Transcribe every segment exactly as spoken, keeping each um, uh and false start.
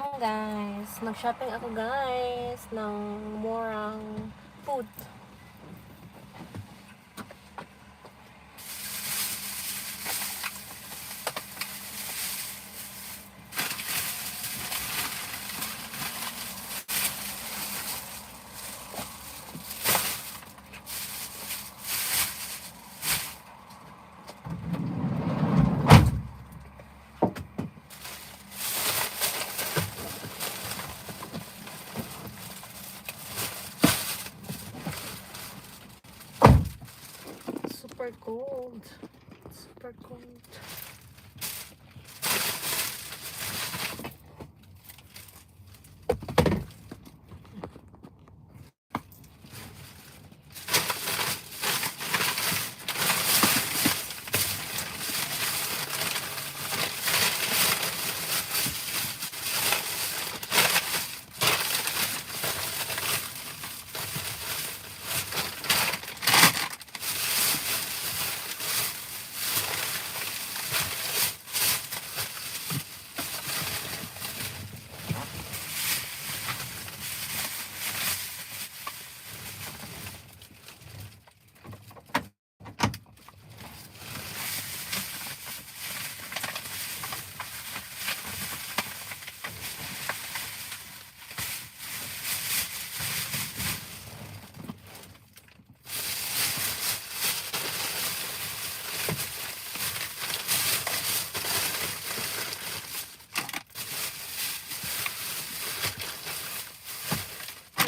Guys, nag-shopping ako, guys, ng murang food. Super cold. Super cold.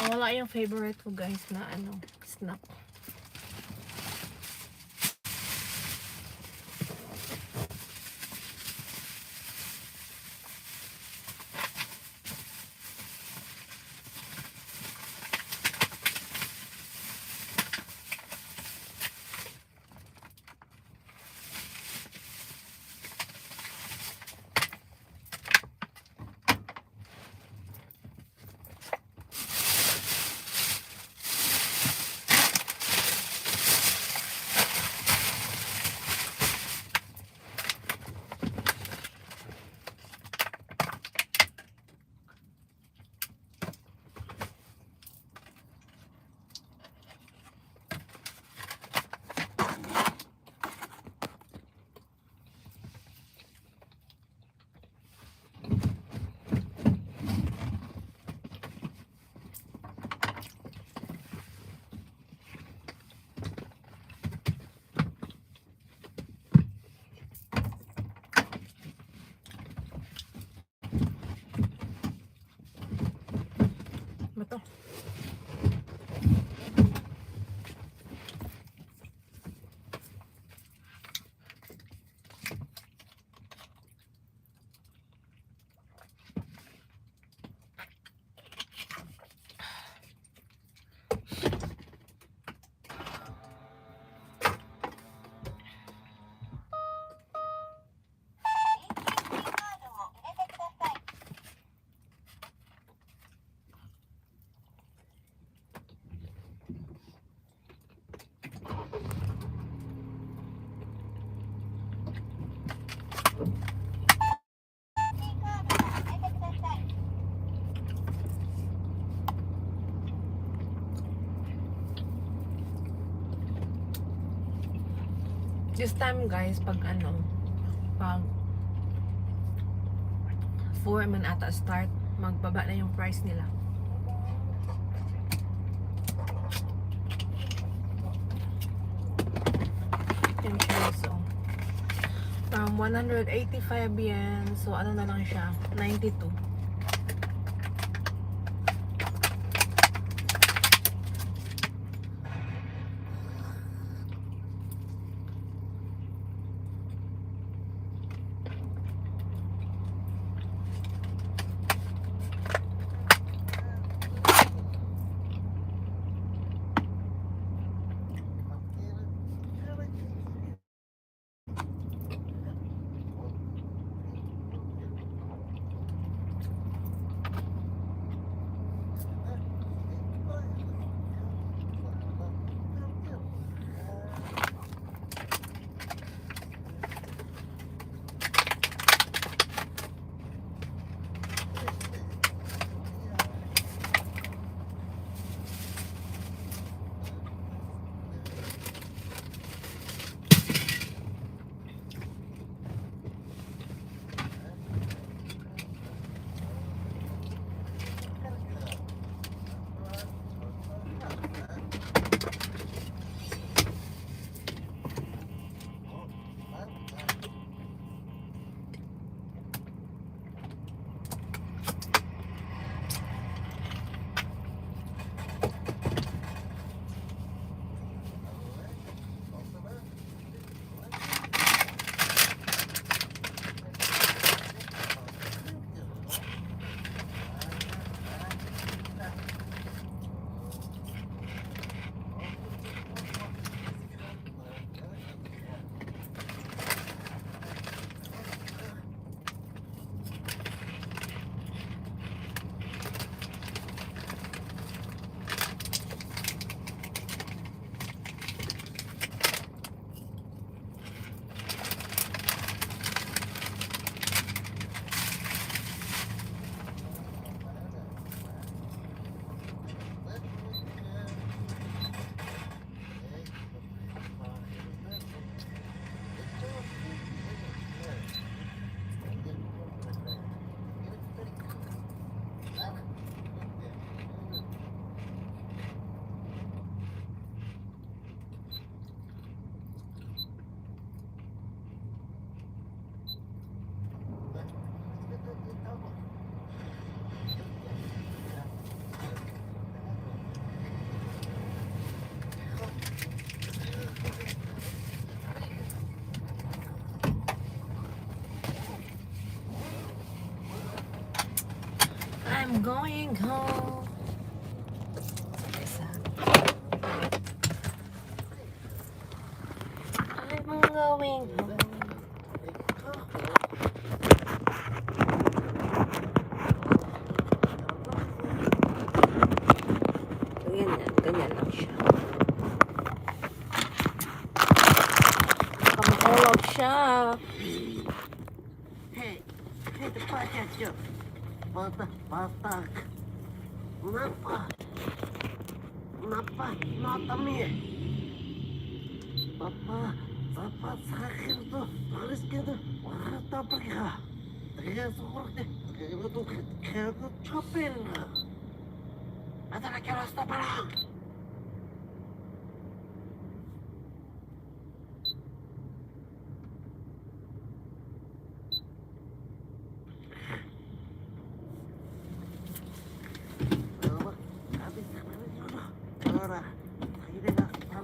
Nawala yung favorite ko, guys, na ano, snack. Ba to? This time, guys, pag ano, pag four man ata start, magbaba na yung price nila. Yung peso. From one hundred eighty-five yen, so ano na lang siya, ninety-two. I'm going home. Isa. I'm going home. Ganyan, ganyan lang siya. Pangulog siya. Hey, hey, the podcast, yo. Bata, bata. Napa? Napa? Nata mi. Papa, papa, sakit to. Paris ka to. Wala ta pa ka. Taga sa kurte. Taga to. Kaya to chapel. Ata na kaya sa pala. Didi, tatara. Didi, tatara.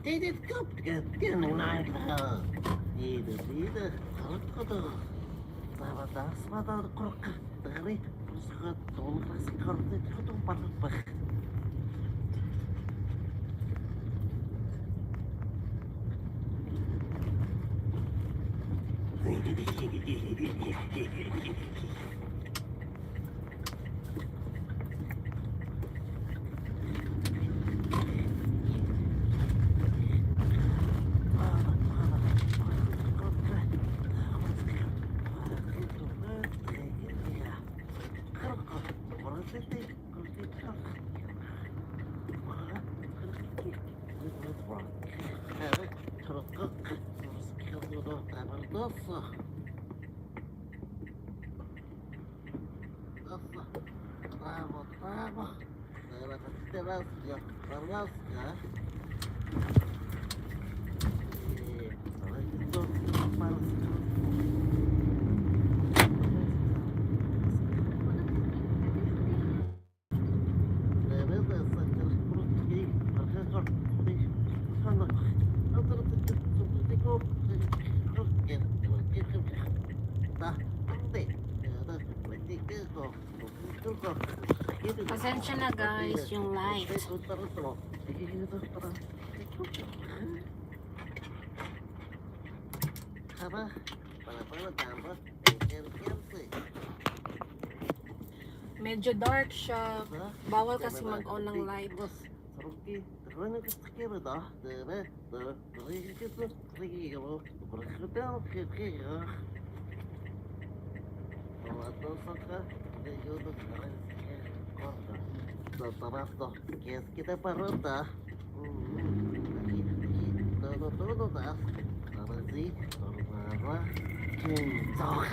Didi, kap, kap, kap, nang nang, didi, didi, kap, kap, kap. Tabatas, mata, krok, tari, krok, tong, krok, krok, krok, krok. Bravo, bravo. Terasa, terasa, terasa. Pasensya na, guys, yung light. Medyo dark siya. Bawal kasi mag-on ng light. Sa tabato, kaya kita parota. Todo, todo, tas. Para si, para, para. King Talk.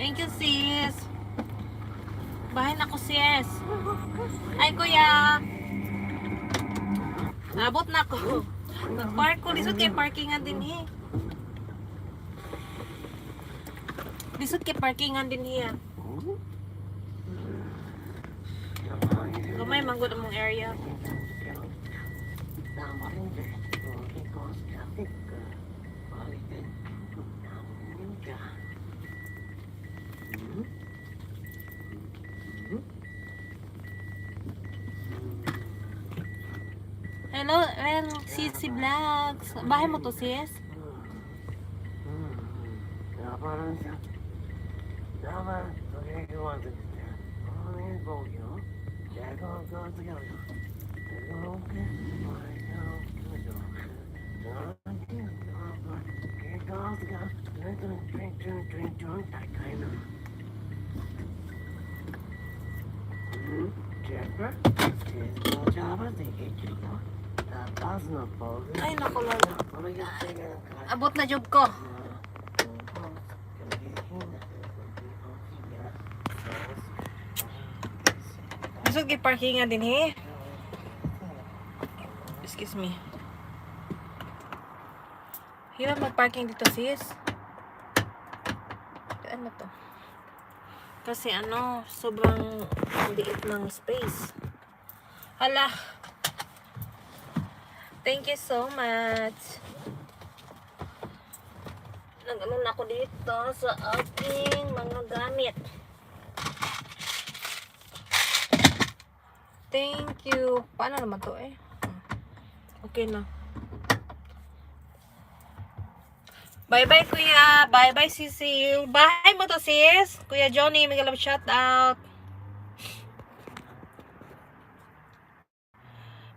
Thank you, sis. Bahin ako, sis. Ay, kuya. Abot na ko. Nag-park ko. Lisod kay parkingan dinhi. Lisod kay parkingan dinhi, ah. Gamay man gud among area. Hello, well, C C Vlogs. Bahin mo to, sis? Ay, naku, Lord. Abot na jud ko. Lisod kay parkingan dinhi. Excuse me. Hirap mag-parking dito, sis. Ano to? Kasi ano, sobrang liit ng space. Hala. Thank you so much. Nag-ano na ako dito sa aking mga gamit. Thank you. Paano naman to eh? Okay na. Bye-bye, kuya. Bye-bye, sisi. Bahin mo to, sis. Kuya Johnny, mega love shout out.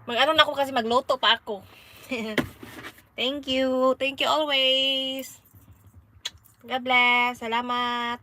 Mag-ano na ako kasi magluto pa ako. Thank you. Thank you always. God bless. Salamat.